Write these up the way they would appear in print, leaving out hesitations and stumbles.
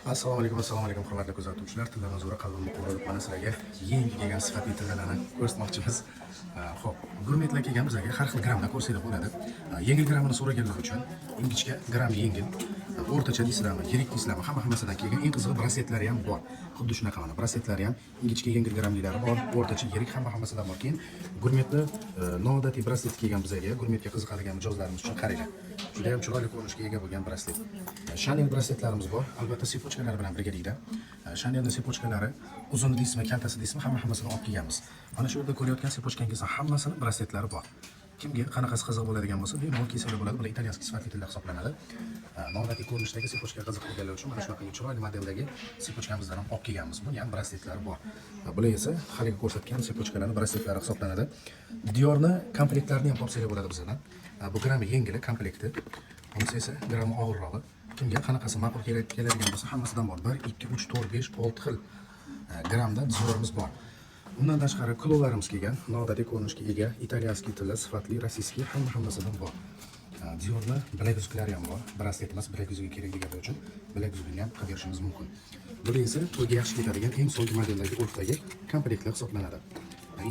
Assalomu alaykum, assalomu alaykum, hurmatli kuzatuvchilar. Tilla manzura qalbimni qo'rib, mana sizlarga yangi kelgan sifatli tillalarni ko'rsatmoqchimiz. Xo'p, gurmetlar kelgan bizlarga, har xil grammda ko'rsanglar bo'ladi. Yengil grammini so'raganlar uchun ingichka gramm yengil, o'rtacha deysizlarmi, yirik deysizlarmi, hamma hammasidan kelgan. Eng qizig'i, brasletlari ham bor. Xuddi shunaqa mana brasletlari ham ingichka, yengil grammliklari bor, o'rtacha, yirik, hamma hammasidan bor. Keyin gurmetni noodatiy braslet kelgan bizlarga, gurmetga qiziqadigan mijozlarimiz uchun, qaranglar. Juda ham chiroyli ko'rinishga ega bo'lgan braslet. Chanel brasletlarimiz bor, albatta цепочка lari bilan birgalikda. Chanelni цепочка lari uzuni deysizmi, kaltasi deysizmi, hamma hammasini olib kelganmiz. Mana shu yerda ko'rayotgan цепочка ngizni hammasini brasletlari bor. Kimga qanaqasi qiziq bo'ladigan bo'lsa, bemalol kelsanglar bo'ladi. Bular итальянский sifatli tilla hisoblanadi. Noodatiy ko'rinishdagi цепочка qiziq bo'lganlar uchun mana shunaqa chiroyli modeldagi цепочка mizdan ham olib kelganmiz. Buni ham brasletlari bor. Bular esa haligi ko'rsatgan цепочка larni brasletlari hisoblanadi. Diorni komplektlarini ham topsanglar bo'ladi bizdan. Bu grammi yengili komplekti. Bunisi esa grammi og'irrog'i. Kimga qanaqasi ma'qul keladigan bo'lsa, hammasidan bor. 1, 2, 3, 4, 5, 6 xil grammda Diorimiz bor. Undan tashqari Chloelarimiz kelgan, noodatiy ko'rinishga ega, итальянский tilla, sifatli, российский, hamma hammasidan bor. Diorni bilaguzuklari ham bor. Braslet emas, bilaguzugi kerak deganlar uchun bilaguzugini ham qilib berishimiz mumkin. Bular esa to'yga yaxshi ketadigan eng so'nggi modeldagi, urfdagi komplektlar hisoblanadi.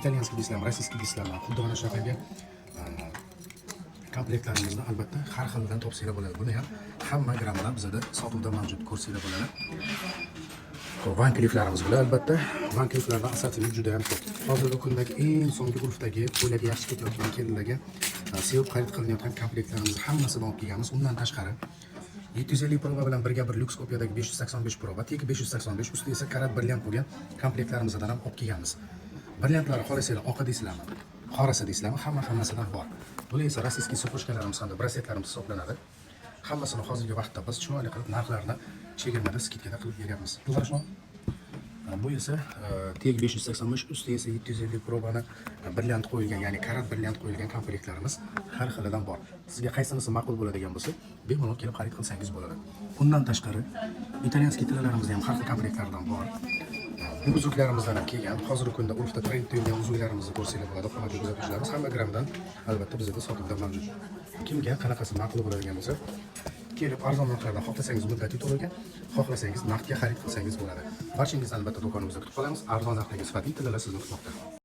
Итальянский deysizlarmi, российский deysizlarmi, xuddi mana shunaqangi komplektlarimizni albatta har xilidan topsanglar bo'ladi. Buni ham hamma grammidan bizada sotuvda mavjud, ko'rsanglar bo'ladi. Xo'p, Van Cleeflarimiz bular albatta. Van Cleeflardan assortiment juda ham ko'p. Hozirgi kundagi eng so'nggi urfdagi, to'ylarga yaxshi ketayotgan, kelinlarga sevib xarid qilinayotgan komplektlarimizni hammasini olib kelganmiz. Undan tashqari 750 proba bilan birga bir lyuks kopiyadagi 585 proba, tegi 585, usti esa karat brilliant bo'lgan komplektlarimizdan ham olib kelganmiz. Brilliantlari xohlasanglar oqi deysizlarmi, qorasi deysizlarmi, hamma hammasidan bor. Bular esa российский цепочка larimiz hamda brasletlarimiz hisoblanadi. Hammasini hozirgi vaqtda biz chiroyli qilib, narxlarni chegirmada, скидка da qilib beryapmiz. Хорошо. Bu esa teg 585, usti esa 750 probani brilliant qo'yilgan, ya'ni karat brilliant qo'yilgan komplektlarimiz har xilidan bor. Sizga qaysinisi ma'qul bo'ladigan bo'lsa, bemalol kelib xarid qilsangiz bo'ladi. Undan tashqari итальянский tillalarimizni ham har xil komplektlaridan bor. Bu uzuklarimizdan ham kelgan. Hozirgi kunda urfda trendda yurgan uzuklarimizni ko'rsanglar bo'ladi. Hurmatli kuzatuvchilarimiz, hamma gramdan albatta bizda sotuvda mavjud. Kimga qanaqasi ma'qul bo'ladigan bo'lsa, kelib arzon narxlardan xohlasangiz muddatli to'lovga, xohlasangiz naqdga xarid qilsangiz bo'ladi. Barchangizni albatta do'konimizda kutib qolamiz. Arzon narxdagi sifatli tillalar sizni kutmoqda.